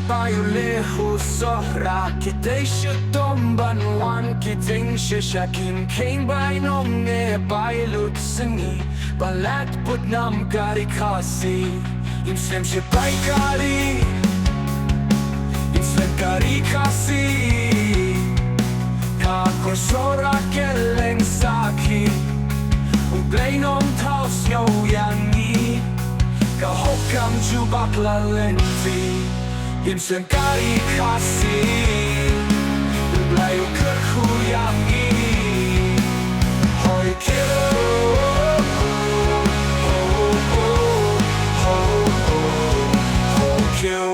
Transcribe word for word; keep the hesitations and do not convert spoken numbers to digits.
Bai u leh u Sohra, ki dei shitom ban wan ki tieng shisha, kin kheiñ bai nonge bai lut sngi, ba leit bud nam kari Khasi. Im slem shi bai kari, im slem kari Khasi. Ka kor Sohra ka leng sakhi, U Blei un thaw sngew ïa ngi. Ka hok kam jubab la lynti, im slem kari Khasi. U Blei u kyrkhu ïa ngi. Hoi kiew, ho, ho, ho, ho, ho kiew.